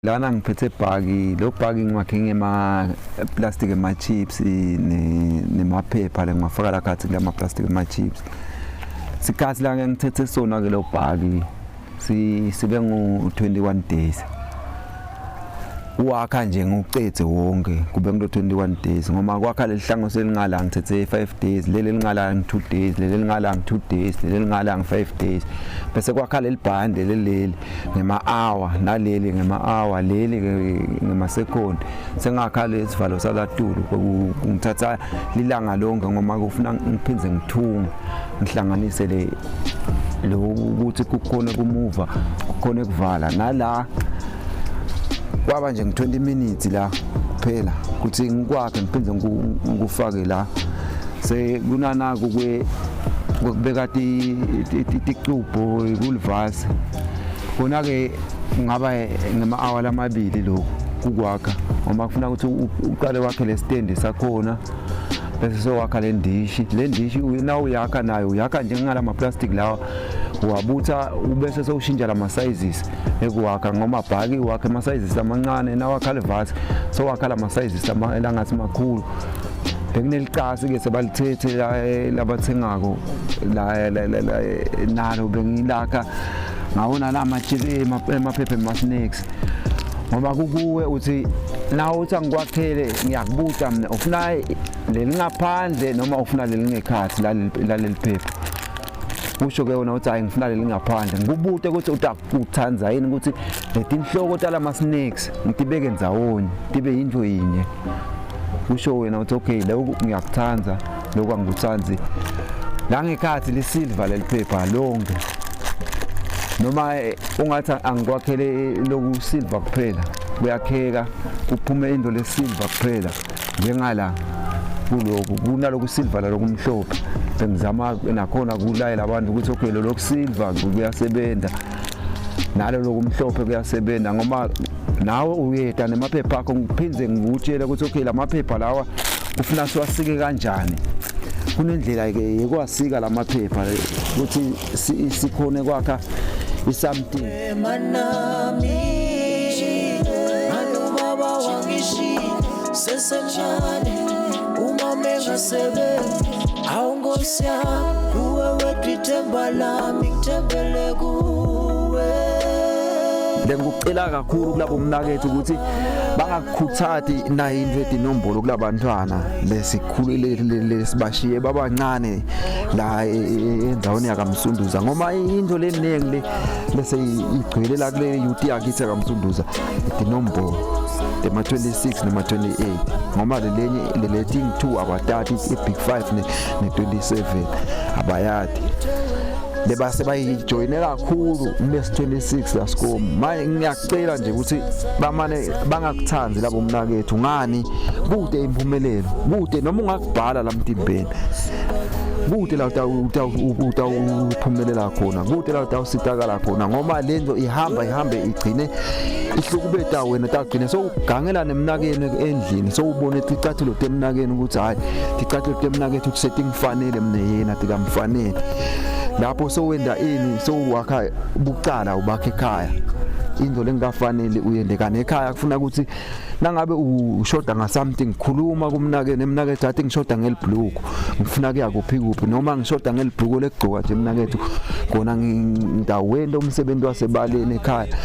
Lana ngiphethe bhaki, lo bhaki ngiwakhe ngema-plastic ema-chips nemaphepha le ngiwafaka la khathi kula ma-plastic ema-chips. Sikhathi la ke ngithethe sona ke lo bhaki sibe ngu-21 days. Uwakha nje ngiwucedze wonke kube kulo 21 days, ngoba kwakha leli hlangothi elingala ngithethe 5 days, leli elingala ngi 2 days, leli elingala ngi 2 days, leli elingala ngi 5 days, bese kwakha leli bhande leleli ngema-hour, naleli ngema-hour, leli ngema-second. Sengakha lesivalo salatulu kungithatha lilanga lonke, ngoba kufuna ngiphindze ngithunge, ngihlanganise le lokuthi kukhona kumuva, kukhona kuvala nala. Kwaba nje ngi-20 minutes la kuphela ukuthi ngikwakhe, ngiphinde ngikufake la. Sekunanaku kwekubeka ticubho kulivasi kona-ke, kungaba ngema-hour lamabili lokhu kukwakha, ngoba kufuna ukuthi uqale wakhe le stendi sakhona, bese sowakha le ndishi. Le ndishi na uyakha nayo, uyakha njengala ma-plastic lawa, uwabutha ubese sewushintsha lama sizes ekuwakha, ngoba bhaki wakhe ama sizes amancane, nawakha levasi sowakha lama sizes langathi makhulu. Bekunelicasi ke sebalithethe labathengako la nalo bengilakha ngawona la emaphepha ema-snacks, ngoba kukuwe uthi nawe uthi angikwakhele, ngiyakubuta mina, ufuna leli ngaphandle noma ufuna leli ngekhathi laleli phepha? Usho ke wona uthi, "Hayi, ngifuna leli ngaphandle." Ngikubute ukuthi utakuthandza yini ukuthi letinhloko talama snakes ngitibeke ndzawonye tibe yintfo yinye? Usho wena uthi, "Okay, lokhu ngiyakuthandza, lokhu angikuthandzi." La ngekhathi lisilver leli phepha lonke, noma ungathi angikwakhele loku silver kuphela, kuyakheka kuphume into lesilver kuphela. Njengala kuloku kunaloku silver nalokumhlophe, bengizama nakhona kulayela abantu ukuthi okay, lo loku silver kuyasebenza, nalo lokumhlophe kuyasebenza, ngoba nawe uyeda nemaphepha akho, ngiphindze ngikutshele ukuthi okay, lamaphepha lawa ufuna siwasike kanjani. Kunendlela ke yekwasika lamaphepha ukuthi sikhone kwakha isomething. Manami nalobaba wangishiya sesemncane, uma mengasebenzi. Awu Nkosi yami, kuwe wedwa ithemba lami, ngithembele kuwe. Bengikucela kakhulu kulabo mnakethu ukuthi bangakukhuthati nayo into etinombolo kulabantwana lesikhulile lesibashiye babancane la endaweni yakaMsunduza, ngoba into leningi le bese igcwele la kule youth yakithi yakaMsunduza itinombolo ema 26 nema 28, ngoba lelenye lelethi 2 abatati, i-big 5 ne 27 abayadi, lebase bayijoyine kakhulu kulesi 26 la sikomo. Manje ngiyakucela nje ukuthi bamane bangakuthandi labo mnakethu. Ngani? Kude impumelelo, kude noma ungakubhala la mtimbeni, kude la utawuphumelela khona, kude la utawusitakala khona, ngoba lento ihamba ihambe igcine ihlukubeta wena, tagcine sowugangela nemnakeni endlini, sowubona ticathulo temnakeni ukuthi hayi, ticathulo temnakethu kusetingifanele mina, yena tikamfanele. Lapho sowenda ini? Sowakha bucala, ubakha ekhaya into lengafanele uyende kane ekhaya. Kufuna ukuthi nangabe ushoda nga something, khuluma kumnakeni, emnakethu athi ngishoda ngelibhluku, ngifuna kuya kuphi kuphi, noma ngishoda ngelibhluku lekugcoka nje mnakethu, kona ngidawenda umsebenzi wasebaleni ekhaya.